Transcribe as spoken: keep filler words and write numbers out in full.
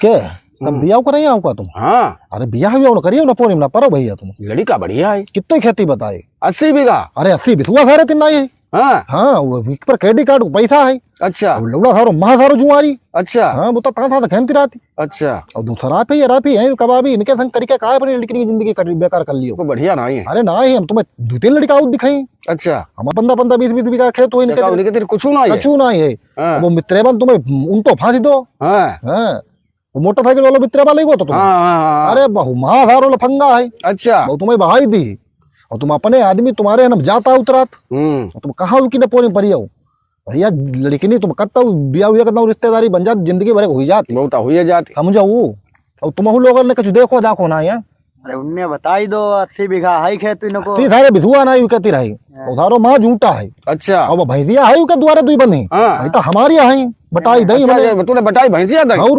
के? तब हम्म। बियाह करे आओ का तुम? हाँ। अरे बियाह भी ना करियो ना, पोरी ना परो भैया तुम। लड़िका बढ़िया है। कितनी खेती बताए? अस्सी बीघा। अरे अस्सी बिसुआ सारे तीन नाई है। हाँ। हाँ, वो एक पर क्रेडिट कार्ड को पैसा है। अच्छा। अब लौड़ा सारो, माँ सारो जुआरी। अच्छा। हाँ, वो तो तां तां खेलती रहती। अच्छा। और दूसरा पे ये राफी है, कबाबी, इनके संग करिके का अपनी लड़की की जिंदगी कट, बेकार कर लियो। तो बढ़िया ना है। अरे ना है, हम तुम्हें दो तीन लड़का और दिखाई। अच्छा। हम पंद्रह, पंद्रह, बीस, बीस बीघा खेत हो इनके। उनके तेरे कुछ ना है। कुछ ना है। हाँ। अब वो मित्रे बन तुम्हें उन तो फांसी दो। हाँ। हाँ। वो मोटरसाइकिल वाला मित्रे वाला ही को तो तुम। हाँ, हाँ, हाँ। अरे बहु, माँ सारो लफंगा है। अच्छा। वो तुम्हें बहाई दी। और तुम अपने आदमी तुम्हारे है ना जाता उतरात। हम्म। और तुम कहाँ की ना पोरी परियो? भैया, लड़की नहीं, तुम कत्ता बिया हुआ, कत्ता रिश्तेदारी बन जात, जिंदगी भर हुई जात। बहुत हुई जात। समझो वो। अब तुम लोगों ने कुछ देखो, देखो ना यार। अरे उनने बताई दो, अस्सी बीघा है खेत इनको। अस्सी सारे बिसुआ ना यू कहती रही। हाँ। वो सारो माँ झूठा है। अच्छा। अब भैंसिया है यू के द्वारे दुई बनी। हाँ। भाई तो हमारी है, बताई दई अच्छा, हमने। ये तूने बताई भैंसिया दई? और